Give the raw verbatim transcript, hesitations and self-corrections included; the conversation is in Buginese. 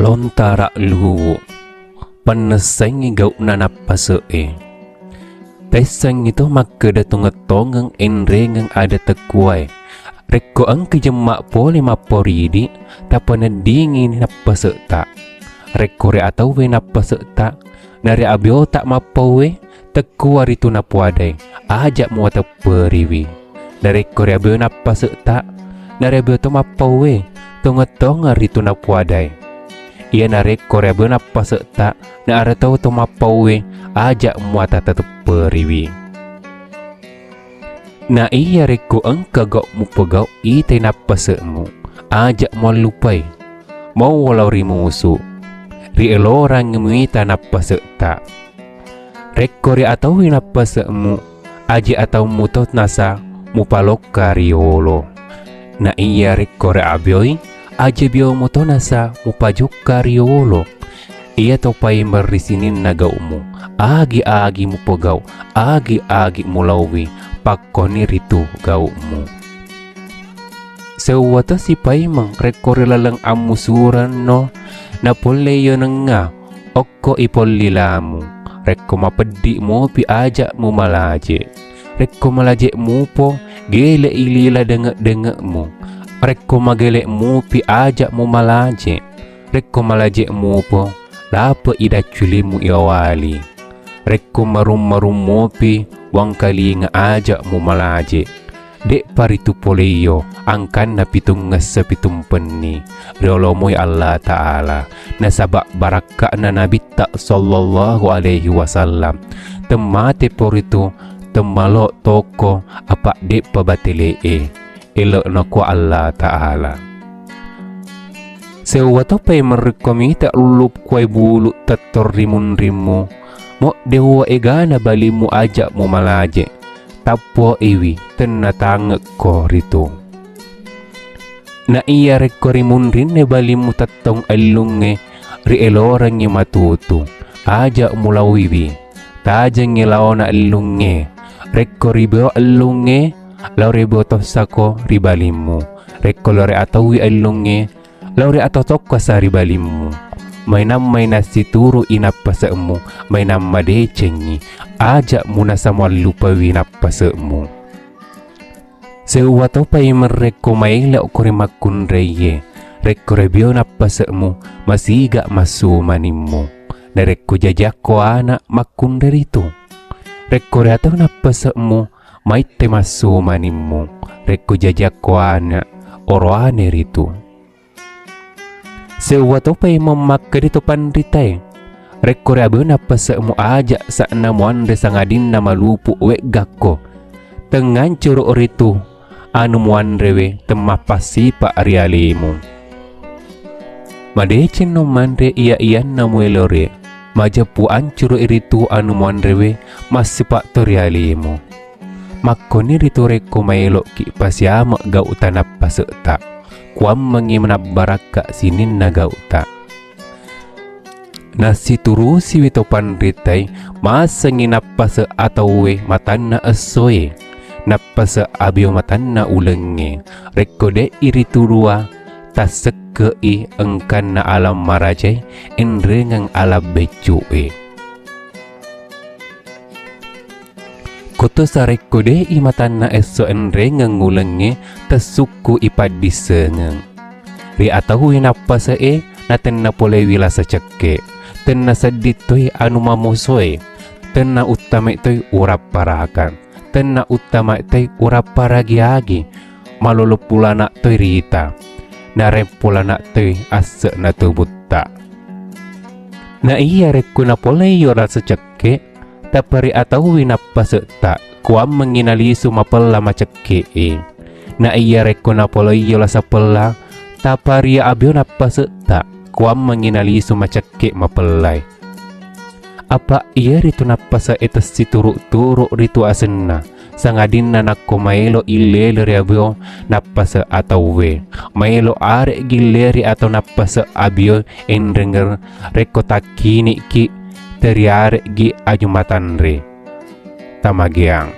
Lontara luwu. Pannessaingngi gau'na nappase'e. Taissengngi to makkeda tongeng-tongeng enrengeng ada tekkuae. Rekko engka jemma pole mappauridi, tapaneddingi nappase'ta. Rekko ri atauwe nappase'ta, na ri abiota mappauwe, tekkua ritu napoadai, aja muatepperiwi. Narekko ri abio nappase'ta, na ri abio to mappauwe, tongeng-tongeng ritu napoadai. Iya narekko ri abio nappase'ta, na ara tau to mappauwe, aja muatatepperiwi. Na iya rekko engka gau mupegau itai nappase'mu, aja muallupai. Mau walau ri musu, ri elorangngi muita nappase'ta. Rekko ri atauwi nappase'mu, aji ataummu to nasa mupalokka riyolo. Na iya rekko ri abioi, aji abiomu to nasa mupajokka riyolo. Iya to paimeng ri sininna gau'mu, agi-agi mupegau, agi-agi mulauwi, pakkoni ritu gau'mu. Seuwa to sipaimeng rekko ri laleng ammusurenno, napolle yonengnga okko ipollilamu. Rekko mapeddi mupi aja mumalaje. Rekko malaje mupo, gele ilila denge-denge'mu. Rekko magele mupi aja mumalaje. Rekko malaje mupo, lape idacculimu iwawali. Rekko marung-marung mupi, wangkalinga aja mumalaje. De'pa ritu poleio angkanna pitungngesse pitumpenni riolomoi Allah Ta'ala, nasaba barakka'na Nabitta sallallahu alaihi wasallam. Temmate poritu, temmalo tokko, apa de'pa batele'e, elo'na ko Allah Ta'ala. Seuwa topai merrekko mita ullup kuai bulu tettor ri munrimmu, moddewa egana balimmu aja mumalaje. Tappoiwi tenna tangekko ritu. Na iya rekko ri munrinne balimmu tettong ellungnge, ri elorengngi matutu, aja mulauiwi. Tajengngi laona ellungnge. Rekko ribeo ellungnge, lao ribeo tossako ri balimmu. Rekko lore atauwi ellungnge, lao ri atau tokkasa ri balimmu. Mainang-mainang situru inappase'mu, mainang madecengngi, aja munasa muallupaiwi nappase'mu. Seuwa topai merrekko maelo ko ri makkunraie, rekko rebio nappase'mu, masiga massu manimmu. Narekko jajakko ana, makkunrai ritu. Rekko ri atau nappase'mu, maitte massu manimmu. Rekko jajakko ana, oroane ritu. Seuwa topai memmakkedi to panritae, rekko ri abeo nappase'mu aja sa'na muanre sangadinna malupu weggakko. Tengngancuru ritu anu muanrewe temmappassipa ri alemu. Madecenno manre iya-iyanna muelore, majeppu ancuru ritu anu muanrewe massipa to ri alemu. Makkoni ritu rekko maelo'ki pasiame gau'ta nappase'ta, kuammengngi manabbarakka sininna gau'ta. Nassiturusiwi to panritai, masengngi nappase atauwe matanna essoe, nappase abio matanna ulengnge. Rekko de'i ritu dua, tassekke'i engkanna alam marajai enrengeng alam beccu'e. Koto sarekko de'i matanna esso enrengeng ulengnge, tessukku ipaddissengeng. Ri atauwi nappase'e, natenna polewi lasa cekke. Tenna sedding toi anu mamosoe. Tenna uttama'i toi urapparakang. Tenna uttama'i toi urapparagi-agi. Malolo pulana toi rita. Nareng pulana toi asse'na tubutta. Na iya rekko napolei yo rasa cekke, tapari atauwi nappase'ta, kuammengngi nalisu mapella macekke'e. Na iya rekko napolei yo lasa pella, tapari abio nappase'ta, kuammengngi nalisu macekke mapellai. Apa iyaritu nappase'e tessituru-turu ritu asenna, sangadinna nakko maelo illele ri abio nappase atauwe. Maelo are'gi illeri atau nappase abio enrenger rekko takkini'ki teriare'gi aju matanre. Tamageang.